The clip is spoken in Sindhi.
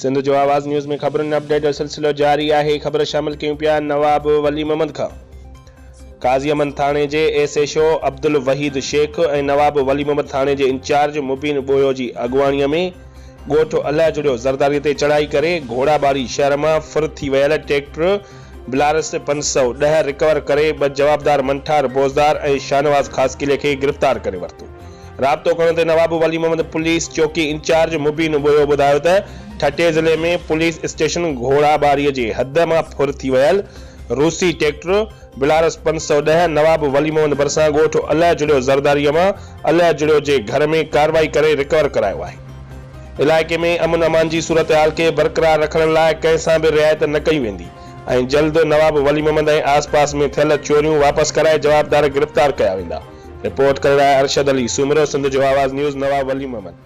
سنڌ جو آواز نيوز ۾ خبرن اپڊيٽ جو سلسلو جاري آهي خبر شامل ڪيون پيا نواب ولي محمد کان قاضي احمد ٿاڻي جي S H O Abdul Wahid Shaikh ۽ Nawab Wali Muhammad ٿاڻي جي انچارج مبين ٻوهيو جي اڳواڻي ۾ ڳوٺ الهه جڙيو زرداري تي چڙهائي ڪري گهوڙاٻاري شهر مان ڦر ٿي ويل ٽريڪٽر بلارس 510 رڪور ڪري ٻه جوابدار منٺار بوزدار ۽ شاهنواز خاصخيلي کي گرفتار ڪري ورتو. رابطو ڪرڻ تي نواب ولي محمد پوليس چوڪي انچارج مبين ٻوهيو ٻڌايو ته ٺٽي ضلعي ۾ پوليس اسٽيشن گهوڙاٻاري جي حد مان ڦر ٿي ويل روسي ٽريڪٽر بلارس 510 نواب ولي محمد ڀرسان ڳوٺ الهه جڙيو زرداري مان الهه جڙيو جي گهر ۾ ڪارروائي ڪري رڪور ڪرايو آهي. علائقي ۾ امن امان جي صورتحال کي برقرار رکڻ لاء ڪنهن سان به رعايت نه ڪئي ويندي ۽ جلد نواب ولي محمد ۽ آس پاس ۾ ٿيل چوريون واپس ڪرائي جوابدار گرفتار ڪيا ويندا. رپورٽ ڪري رهيا آهي ارشد علي سومرو سنڌ جو آواز نيوز نواب ولي محمد.